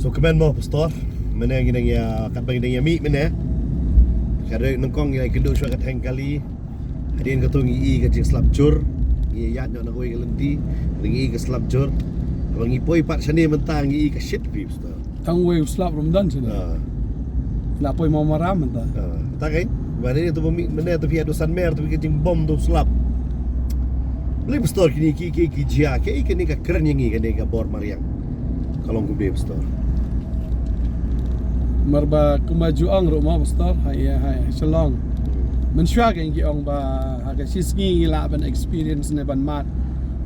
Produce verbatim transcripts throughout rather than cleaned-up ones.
So kmen mo pastor, mynne ngi dang ïa, katba ngi dang ïa mih mynne. Ka dei nyngkong ngi la kynduh shuwa ka theng kali. Hadien katu ngi i ka jingslap jur. Ngi ïaid noh na kawei ka lynti. Ngi i ka slap jur. Haba ngi poi pat shane mynta ngi i ka shit phi pastor. Tang wei u slap ruh ym don shane. Ah. La poi mo maram mynta. Ah. Ta kein, ba ne tu mynne tu phi ïa duh san mer tu phi ka jingbom tu slap. Balei pastor kine ki, ki, ki jia, ki, kine ka kren ïa ngi kane ka bor mariang. Ka long kumne pastor. Mar ba kumba ju ong ruh mo pastor, ha ïa, ha ïa, Shillong. Mynshuwa kein ki ong ba ha ka shi sngi ngi lah ban experience ne ban mad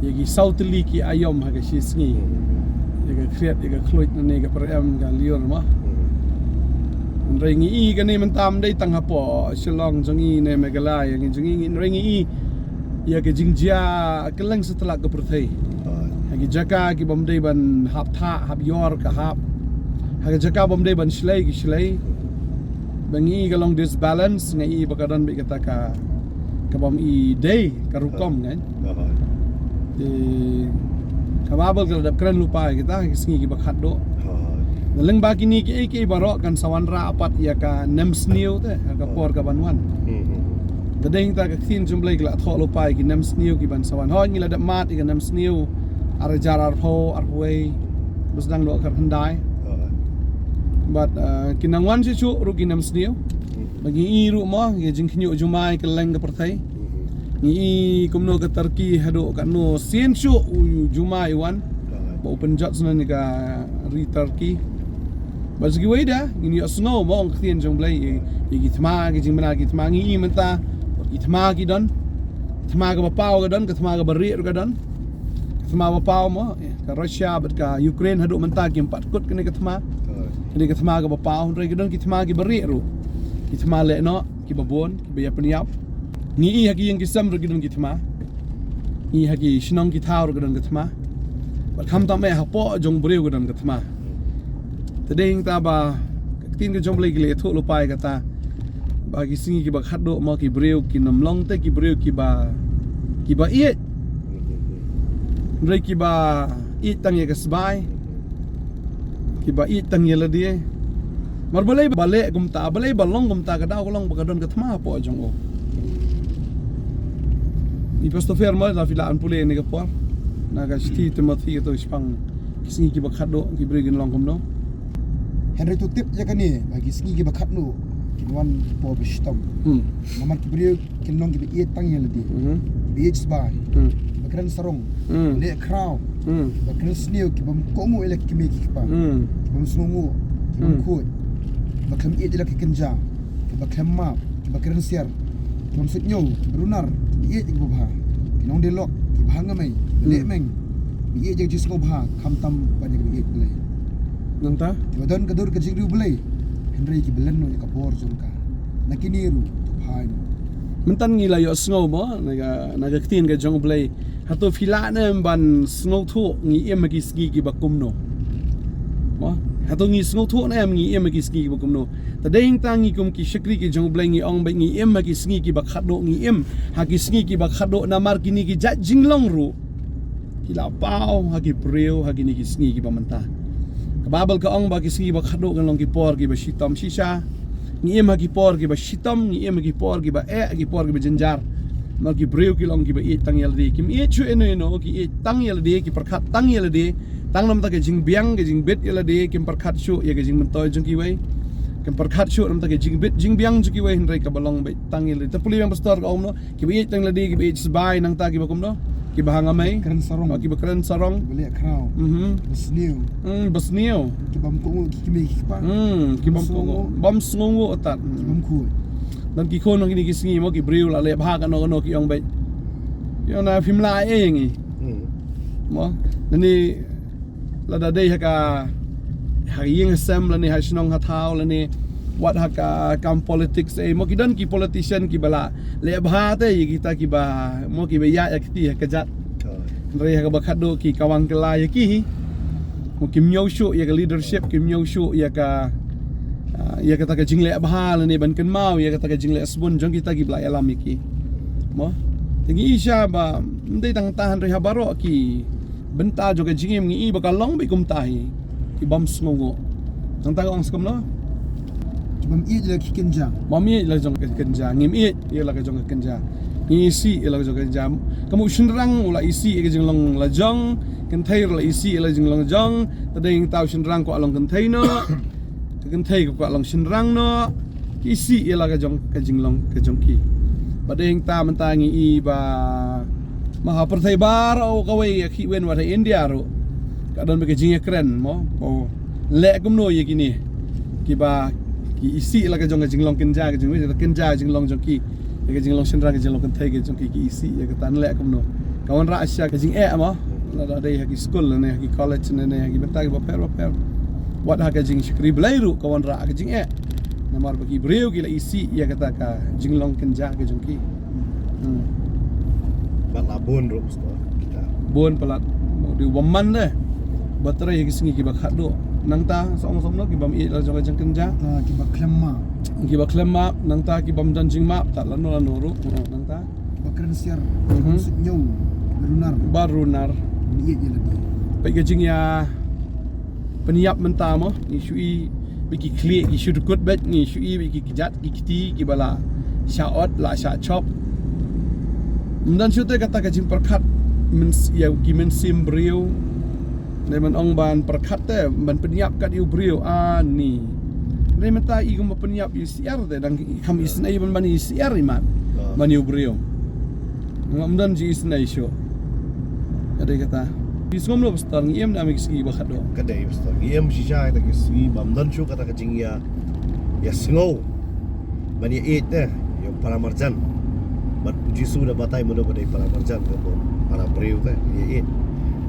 ïa ki saw tylli ki aïom ha ka shi sngi. Ïa ka khriat, ïa ka khluit ne ka pyrem ka lyiur mo. Hynrei ngi i kane mynta ym dei tang hapoh Shillong jong ngi ne Meghalaya, ngi jong ngi, hynrei ngi i ïa ka jingjia kylleng satlak ka pyrthei. Ha ki jaka ki bym dei ban hap thah, hap ïor ka hap. Ha ki jaka bym dei ban shlei ki shlei. Ba ngi i ka long disbalance, nga i ba ka don beit kata ka, ka bym i dei ka rukom, kan? Te ka Baibl ka la dep kren lypa ïa kita ki sngi kiba khatduh. Na lyngba kine kiei kiei baroh kan sa wanrah pat ïa ka nemsniew te ha ka por kaban wan. Te dei ta ka ktien jong U Blei ka la thoh lypa ïa ki nemsniew kiban sa wan. Hooid ngi la dep mad ïa ka nemsniew ar hajar arphew arphew wei, ba sdang noh ka khyndai. Bad, uh, ki nang wan shuh shuh ruh ki nemsniew. Ba ngi i ruh mo, ngi jingkhynñiuh jumai kylleng ka pyrthei. Ngi i kumno ka Turkey haduh katno sien shuh u jumai wan. Ba u pynjot sngewbha ïa ka ri Turkey. Ba sa kiwei de ngin ïohsngew mo ong ka ktien jong U Blei ïa, ïa ki thma, ki jingbna ki thma ngi i mynta. Ki thma ki don. Thma kaba paw ka don, ka thma kaba rieh ruh ka don. Ka thma ba paw mo, eh, ka Russia bad ka Ukraine haduh mynta kim pat kut kane ka thma. Kane ka thma kaba paw, hynrei ki don ki thma kiba rieh ruh. Ki thma lehnoh, kiba bun, kiba ïapynïap. Ngi i ha ki ïing ki sem ruh ki don ki thma. Ngi i ha ki shnong ki thaw ruh ki don ki thma. Bad khamtam eh hapoh jong u briew ki don ki thma. Te dei hangta ba ka ktien ka jong U Blei ka la ïathuh lypa ïa kata. Ba ki sngi kiba khatduh mo ki briew kin ym long te ki briew kiba, kiba ïeit. Hynrei kiba ïeit tang ïa ka sbai. Kiba ïeit tang ïa lade. Mar balei ba leh kumta, balei ba long kumta, ka daw ka long ba ka don ka thma hapoh jong u. I Pastor Fer ma la phi lah ban pule ïa kane ka por. Na ka shithi Timothy kato ka shiphang, ki sngi kiba khatduh ki briew kin long kumno. Hynrei to tip ïa kane ba ki sngi kiba khatduh kin wan ki por ba shitom. Hmm. Namar ki briew kin long kiba ïeit tang ïa lade. Mhm. Kiba ïeit sbai. Hmm. Kiba kren sarong. Hmm. Leh khraw. Hmm. Kiba kren sniew, kibym kohnguh ïa la ki kmie ki kpa. Hmm. Kibym sngewnguh, kibym Hmm. khuid. Kiba khlem ïeit ïa la ki kynja. Kiba khlem map, kiba kren siar. Kibym suidñiew, kiba runar, kiba ïeit ïa kiba bha. Ki nongdie lok, kiba ha ngamai, kiba leh Hmm. meng. Kiba ïeit ïa ka jingsngewbha, khamtam ban ïa kiba ïeit Blei. Nangta? Kiba don ka dur ka jingriewblei. Hynrei kiba len noh ïa ka bor jong ka. Na kine ruh to phai noh. Mynta ngi la ïohsngew mo na ka, na ka ktien ka jong U Blei. Hato phi lah ne em ban sngewthuh ngi im ha ki sngi kiba kumno? Mo? Hato ngi sngewthuh ne em ngi im ha ki sngi kiba kumno? Te dei hangta ngi kum ki shakri ki jong U Blei ngi ong ba ngi im ha ki sngi kiba khatduh, ngi im ha ki sngi kiba khatduh namar kine ki jait jinglong ruh ki la paw ha ki briew ha kine ki sngi kiba mynta. Ka Baibl ka ong ba ki sngi kiba khatduh kan long ki por kiba shitom shisha. Ngi im ha ki por kiba shitom, ngi im ha ki por kiba eh, ha ki por kiba jynjar. Namar ki briew ki long kiba ïeit tang ïa lade. Kim ïeit shuh ïano ïano, ki ïeit tang ïa lade, ki pyrkhat tang ïa lade. Tang namar ka jingbiang, ka jingbit ïa lade, kim pyrkhat shuh ïa ka jingmyntoi jong kiwei. Kim pyrkhat shuh namar ka jingbit, jingbiang jong kiwei hynrei kaba long beit tang ïa lade. Te pule biang pastor ka ong no, kiba ïeit tang ïa lade, kiba ïeit sbai nangta kiba kumno? Kiba ha ngamai. Kren sarong. Oh, kiba kren sarong. Kiba leh khraw. Mhm. Ba sniew. Hmm, ba sniew. Kibym kohnguh ki kmie ki kpa. Hmm, kibym kohnguh. Bym sngewnguh tat. Kibym khuid. Don ki khun ha kine ki sngi mo ki briew la leh bha kano kano ki ong beit. Ki ong na phim lah ei ei ïa ngi. Hmm. Mo. Lane lada dei ha ka, ha ïing ha sem lane ha shnong ha thaw lane wat ha ka kam politics ei. Mo ki don ki politician kiba la leh bha te ïa kita kiba, mo kiba ïaid ïa kti ha ka jait. Hynrei ha kaba khatduh ki kawang kylla ïa ki hi. Mo kim ñiew shuh ïa ka leadership, kim ñiew shuh ïa ka, ah, ïa kata ka jingleh bha lane ban kynmaw ïa kata ka jingleh sbun jong kita kiba la ïalam ïa ki. Mo. Te ngi i sha ba ym dei tang ta hynrei ha baroh ki bynta jong ka jingim ngi i ba ka long beit kumta hi. ki bym sngewnguh. Nangta ka ong kumno? Ki bym ïeit ïa la ki kynja. Bym ïeit ïa la jong ka kynja. Ngim ïeit ïa la ka jong ka kynja. Ngi isih ïa la ka jong ka kynja. Ka mut u shynrang u la isih ïa ka jinglong la jong. Kynthei ruh la isih ïa la jinglong jong. Te dei hangta u shynrang kwah long kynthei noh. Ka kynthei ka kwah long shynrang noh. Ki isih ïa la ka jong, ka jinglong ka jong ki. Bad dei hangta mynta ngi i ba ma ha pyrthei baroh kawei, ha ki wen wat ha India ruh, ka don bad ka jingïakren mo. Ba leh kumno ïa kine kiba ki isih ïa la ka jong ka jinglong kynja ka jong, kynja ka jinglong jong ki, ïa ka jinglong shynrang ka jinglong kynthei ka jong ki, ki isih ïa kata, leh kumno. Ka wanrah sha ka jingeh mo. Lada dei ha ki skul ne ha ki college ne, ne ha ki bynta kiba pher ba pher. Wat ha ka jingshakri Blei ruh ka wanrah ka jingeh. Namar ba ki briew ki la isih ïa kata ka jinglong kynja ka jong ki. Hmm. Bad la bun ruh, Pastor, kita. Bun palat. Dei u bymman de. Ba trei ha ki sngi kiba khatduh. Nangta song song noh ki bym ïeit la jong ka jingkynja. Ah, kiba khlem map. Kiba khlem map, nangta ki bym don jingmap, tad lano lano ruh. Nangta. Ba kren siar, Mhm. Suk ñiong, ba runar. Ba runar. Ba ïeit ïa lade. Peit ka jingïa pynïap mynta mo, ngi shu i bad ki khlieh, ngi shu dkut bad ngi shu i bad ki kjat, ki kti, kiba la shah ot, la shah chop. Ym don shuh te kata ka jingpyrkhat, myn-, ïa ki mynsiem briew. Dei ban ong ban pyrkhat te, ban pynïap kat ïa u briew, ani. Dei mynta i kumba pynïap ïa u syiar te, dang kham isynei ban, ban ïa u syiar imat. Ah. Ban ïa u briew. Ngam don jingisynei shuh. Ka dei kata. Phi sngew kumno Pastor, ngi im na me ki sngi ba khatduh? Ka dei Pastor, ngi im shisha ïa ki sngi bym don shuh kata ka jingïa, ïa sngew. Ban ïa ïeit te ïa u para marjan. Bad u Jisu u da batai mano ba dei para marjan, ka bun para briew te ïa ïeit.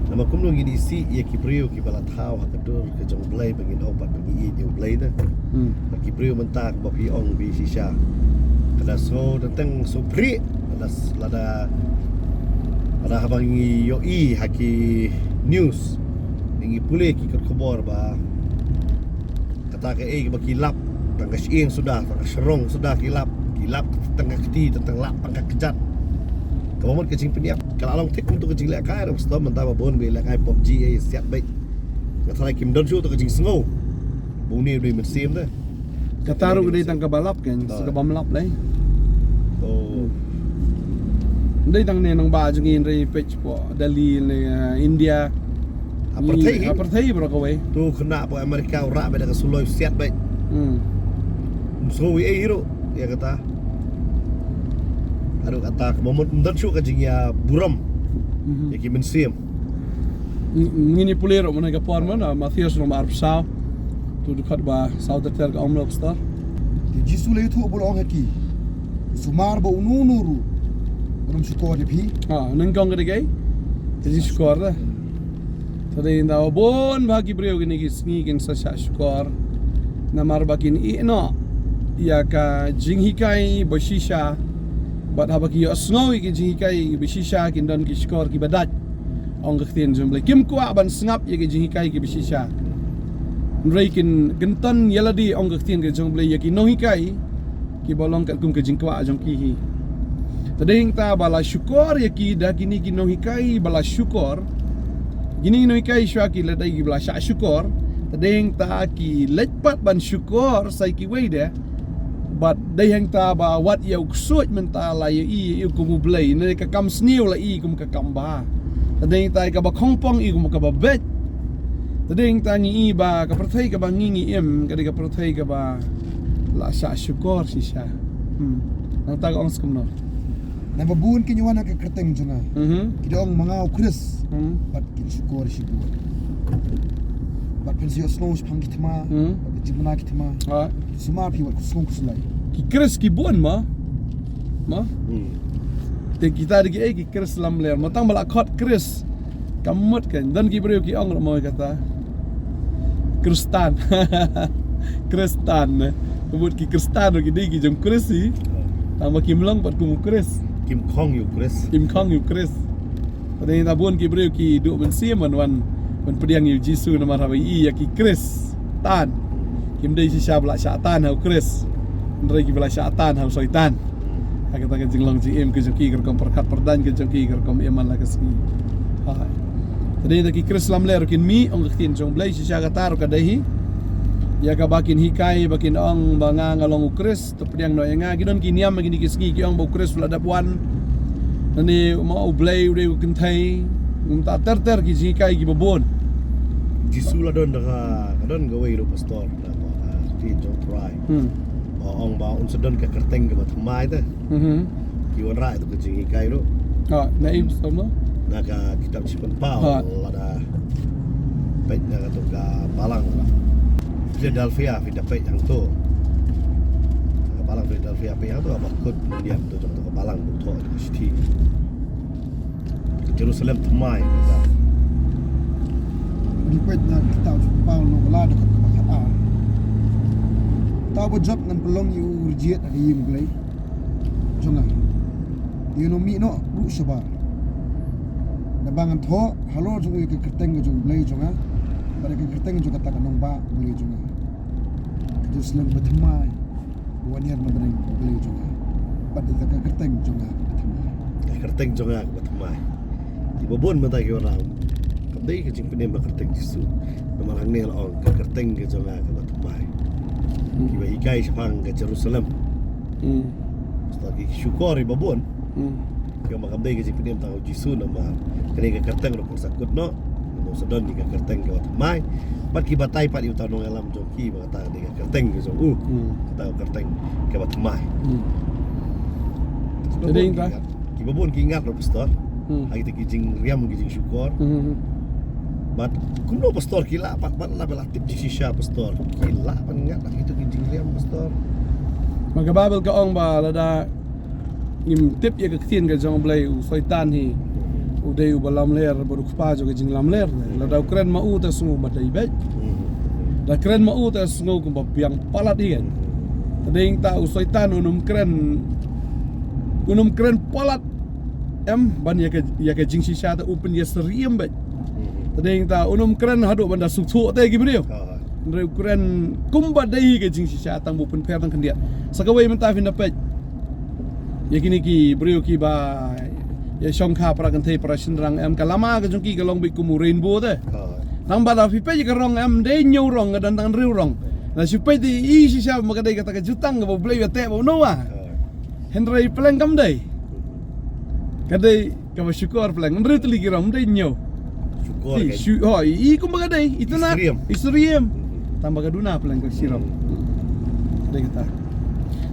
Namar kumno ngin isih ïa ki briew kiba la thaw ha ka dur ka jong u Blei ba ngin ong pat ba ngi ïeit ïa u Blei te. Hmm. Bad ki briew mynta ba phi ong ba shisha. Ka da sngew teng teng sngew phrieh. Lada s-, lada, lada haba ngi ïohi ha ki news, ngi pule ki kot khubor ba kata kaei kaba ki lap, tang ka shyieng suda, tang ka shrong suda ki lap, ki lap tang ka kti, tang lap tang ka kjat. Kaba mut ka jingpynïap ka la long thik kumto ka jinglehkai ruh, sdom mynta ba bun ba lehkai PUBG, eh, siat beit. Nga tharai kim don shuh to ka jingsngew ba une u dei mynsiem te. Kata ruh ka dei tang kaba lap kan, sa kaba ym lap lei. Oh. Dei tang ne nongbah jong ngi hynrei peit hapoh Delhi ne, eh, India. Ha pyrthei hi. Ha pyrthei baroh kawei. To khynnah hapoh America u rah beit da ka suloi siat beit. Hmm. Ym sngew ei ei hi ruh ïa kata. Haduh katta kaba mut ym don shuh ka jingïaburom. Mhm. Ïa ki mynsiem. Ng-, ngin ïa pule ruh mynne ka por mynne, Mathaios lynnong ba arphew saw. To dkhot ba saw ter ter ka ong kumno Pastor? Te u Jisu u la ïathuh bad u la ong ha ki, sumar ba uno uno ruh un ym shukor ïa phi. Ha, nyngkong ka dei kaei? Ka jingshukor te. Te dei nda ba bun bha ki briew kine ki sngi kin sa shah shukor. Namar ba kin ïeh noh ïa ka jinghikai ba shisha. Bad haba ki ïohsngew ïa ki jinghikai ba shisha kin don ki shukor kiba dait. Ong ka ktien jong u Blei. Kim kwah ban sngap ïa ki jinghikai kiba shisha. Hynrei kin kynton ïa lade ong ka ktien ka jong u Blei ïa ki nonghikai kiba long katkum ka jingkwah jong ki hi. Te dei hangta ba la shukor ïa ki da kine ki nonghikai ba la shukor. Kine ki nonghikai shuwa ki la dei kiba la shah shukor. Te dei hangta ki leit pat ban shukor sa ïa kiwei de. Bad dei hangta ba wat ïa u ksuid mynta la ïa i, ïa i kum u Blei, ne ka kam sniew la i kum ka kam bha. Te dei hangta ïa kaba khongpong i kum kaba beit. Te dei hangta ngi i ba ka pyrthei kaba ngi ngi im, ka dei ka pyrthei kaba la shah shukor shisha. Hmm. Nangta ka ong kumno? Naba bun kin ïa wan ha ka kyrteng jong nga. Mhm. Ki da ong ma nga u Khrist. Mhm. Bad kin shukor shibun. Bad phin sa ïohsngew shaphang ki thma, Hmm. bad ka jingmana ki thma. Ah. Sumar phi wat khuslai khuslai. Ki Khrist ki bun ma. Ma? Hmm. Te kita dei kiei ki Khrist lamler. Ma tang ba la khot Khrist. Ka mut kan don ki briew ki ong ruh mo kata. Khristan. Khristan ne. Ka mut ki Khristan ruh ki dei ki jong Khrist hi. Tang ba kim long pat kum u Khrist. Kim khong ïa u Khrist. Kim khong ïa u Khrist. Te dei ta bun ki briew ki duh mynsiem ban wan, ban pdiang ïa u Jisu namar haba i ïa ki Khristan. Kim dei shisha ba la shah tan ha u Khrist. Hynrei kiba la shah tan ha u Soitan. Ha kata ka jinglong jingim ka jong ki, ka rukom pyrkhat pyrdaiñ ka jong ki, ka rukom im man la ka sngi. Hai. Dei da ki Khrist lamler kin mih, ong ka ktien jong Blei, shisha kata ruh ka dei hi. Ïa kaba kin hikai, ba kin ong ba nga nga long u Khrist, to pdiang noh ïa nga. Ki don ki niam ha kine ki sngi ki ong ba u Khrist u la dep wan. Nane ma u Blei u dei u kynthei. Mynta ter ter ki jinghikai kiba bun. Jisu la don da ka, ka don kawei ruh pastor, na ka ktien jong U Trai. Hmm. Ba ong ba un sa don ka kyrteng kaba thymmai te. Mhm. Ki wanrah ïa ka jinghikai ruh. Ha, na im stom no? Na ka kitab Shiphew, ha, lada peit na kato ka balang Philadelphia, phi da peit hangto. Ka balang Philadelphia, peit hangto, ba kut myndiat to jong to ka balang, to ka shithi. Jerusalem thymmai, kata. Peit na kitab Shiphew, no, la da ka kaba khat ar. Tau ba jop ngan pynlong ïa u rijied ha ka ïing Blei jong nga. Ïa u nongmih noh ruh shabar. Naba ngan thoh halor jong u ïa ka kyrteng ka jong u Blei jong nga, bad ïa ka kyrteng jong kata ka nongbah Blei jong nga, ka Jerusalem bathymmai, ba wan ïar na bneng Blei jong nga, bad ïa ka kyrteng jong nga bathymmai. Ka kyrteng jong nga bathymmai. Kiba bun mynta ki wan ong, kam dei ka jingpynim ha ka kyrteng Jisu. Namar hangne la ong ka kyrteng ka jong nga kaba thymmai. Hmm. Kiba hikai shaphang ka Jerusalem. Hmm. Shisha ki shukor kiba bun. Hmm. Ki ong ba kam dei ka jingpynim tang ha u Jisu namar kane ka kyrteng ruh kan sa kut noh. Namar sa don ïa ka kyrteng kaba thymmai. Bad ki batai pat ïa uta u nongïalam jong ki ba kata ka dei ka kyrteng ka jong u. Hmm. Kata ka kyrteng kaba thymmai. Hmm. Kiba bun ki ngat, kiba bun ki ngat ruh pastor. Hmm. Ha kita ki jingriam ki jingshukor. Hmm. Bad kumno pastor ki lah pat, bad lah ba la tip jingshisha pastor. Ki lah ban ngat ha kita ki jingriam pastor. Ma ka Baibl ka ong ba lada ngim tip ïa ka ktien ka jong U Blei, u Soitan hi u dei uba lamler bad u kpa jong ka jinglamler. Lada u kren ma u te sngew ba dei beit. Hmm. Da kren ma u te sngew kumba biang palat hi kan. Te dei ta u Soitan un ym kren, un ym kren palat em ban ïa ka, ïa ka jingshisha te u pynïasyriem beit. Hmm. Te dei ta un ym kren haduh ban da sngewthuh te ki briew. Ah. Hynrei u kren kumba dei ka jingshisha tang ba u pynpher tang khyndiat. Sa kawei mynta phin da peit ïa kine ki briew kiba ïa shongkha para kynthei para shynrang em, ka lama ka jong ki ka long beit kum u rainbow te. Ah. Tang ba lada phi peit ïa ka rong em, dei hynñiew rong, ka don tang hynriew rong. Lada phi peit ïa i shisha ma ka dei kata ka jutang kaba U Blei u teh ba u noh wa. Ah. Hynrei pleng kam dei. Ka dei kaba shukor pleng. Hynriew tylli ki rong, ym dei hynñiew. Shukor. I, kan? Shu-, oh, i, i kumba ka dei, i tuna. I syriem. I syriem. Hmm. Tang ba ka duna pleng ka shi rong. Hmm. Dei kata.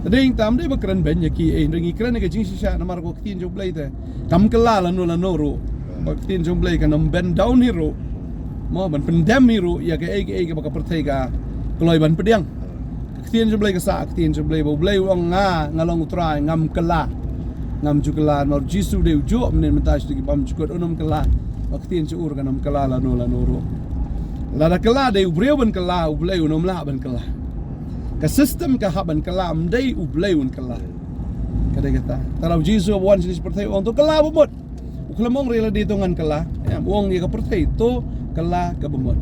Dei tam dei ba kren beiñ ïa ki, eh, dei ngi kren ïa ka jingshisha namar ka ktien jong U Blei te kam kylla lano lano ruh. Ba ka ktien jong U Blei kan ym bend down hi ruh. Mo ban pyndem hi ruh ïa kaei kaei kaba ka pyrthei ka kloi ban pdiang. Ka ktien jong U Blei ka sah, ka ktien jong U Blei ba U Blei u ong nga, nga long U Trai, ngam kylla. Ngam ju kylla, namar U Jisu dei u juh mynnin mynta sha ki bymjukut, un ym kylla. Ba ka ktien jong u ruh kan ym kylla lano lano ruh. Lada kylla dei u briew ban kylla, U Blei un ym lah ban kylla. Ka system ka hap ban kylla, ym dei U Blei un kylla. Ka dei kata. Te lada U Jisu ba wan sha ka pyrthei u ong to kylla ba mut. U khlem ong re lade to ngan kylla. Em, u ong ïa ka pyrthei to kylla kaba mut.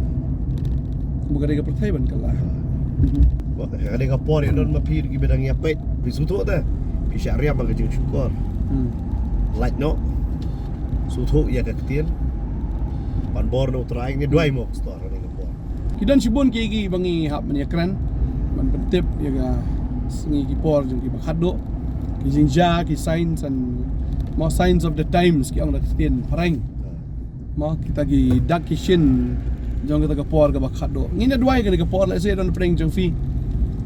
Ba ka dei ka pyrthei ban kylla. Ba ka dei ka por ïa don ma phi kiba dang ïa peit. Phi sngewthuh te. Phi shah riam ha ka jingshukor. Hmm. Lait noh. Sngewthuh ïa ka ktien. Pan bor na U Trai, ngi duwai mo pastor ha ka dei ka por. Ki don shibun kiei kiei ba ngi hap ban ïa kren ban pyntip ïa ka sngi ki por jong kiba khatduh. Ki jingjia, ki signs and mo signs of the times ki ong da ka ktien phareng. Mo kita ki dak ki shin jong kita ka por kaba khatduh. Ngin ïa duwai kane ka por lehse don pdeng jong phi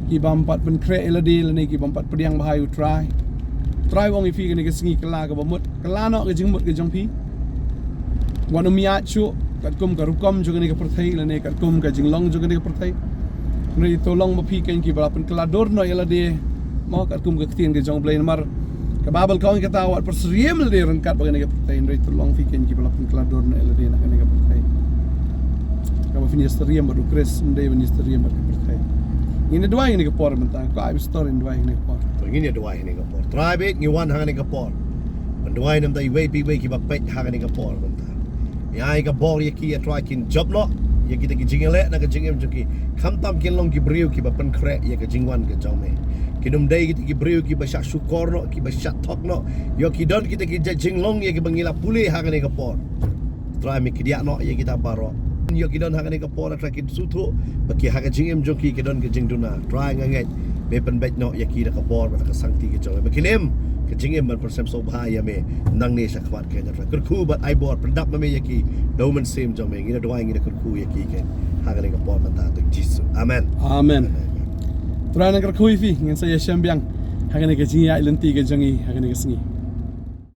ki bym pat pynkhreh ïa lade lane ki bym pat pdiang bha ïa U Trai. Trai u ong ïa phi kane ka sngi kylla kaba mut. Kylla noh ka jingmut ka jong phi. Wat nym ïaid shuh katkum ka rukom jong kane ka pyrthei lane katkum ka jinglong jong kane ka pyrthei. Hynrei to long ma phi kein kiba la pynkylla dur noh ïa lade. Mo katkum ka ktien ka jong U Blei namar ka Baibl ka ong kata wat pyrsyriem lade ryngkat bad kane ka pyrthei, hynrei to long phi kein kiba la pynkylla dur noh ïa lade na kane ka pyrthei. Kaba phin ïasyriem bad U Khrist, ym dei ban ïasyriem bad ka pyrthei. Ngin ïa duwai kane ka por mynta, ko ai pastor ngin duwai kane ka por. To ngin ïa duwai kane ka por. Trai bad ngi wan ha kane ka por. Ban duwai namar iwei pa iwei kiba peit ha kane ka por mynta. Ngi ai ka bor ïa ki, ïa Trai kin jop noh ïa kita ki jingïaleh na ka jingim jong ki. Khamtam kin long ki briew kiba pynkhreh ïa ka jingwan ka jong me. Kin ym dei kita ki briew kiba shah shukor noh, kiba shah thok noh. Ïoh ki don kita ki ja-, jinglong ïa kiba ngi la pule ha kane ka por. Trai, me kdiah noh ïa kita baroh. Ïoh ki don ha kane ka por, Trai, ki sngewthuh ba ki ha ka jingim jong ki ki don ka jingduna. Trai, nga ngeit me pynbeit noh ïa ki da ka bor bad da ka sangti ka jong me. Ba kin im ka jingim ban pynsngewsih bha ïa me nangne shakhmat, Trai. Kyrkhu bad ai bor pyndap ma me ïa ki da u Mynsiem jong me. Ngi da duwai, ngi da kyrkhu ïa ki, ha kane ka por mynta, ha u Jisu. Amen. Amen. Trai nang kyrkhu ïa phi, ngin sa ïashem biang ha kane ka jingïaid lynti ka jong ngi ha kane ka sngi.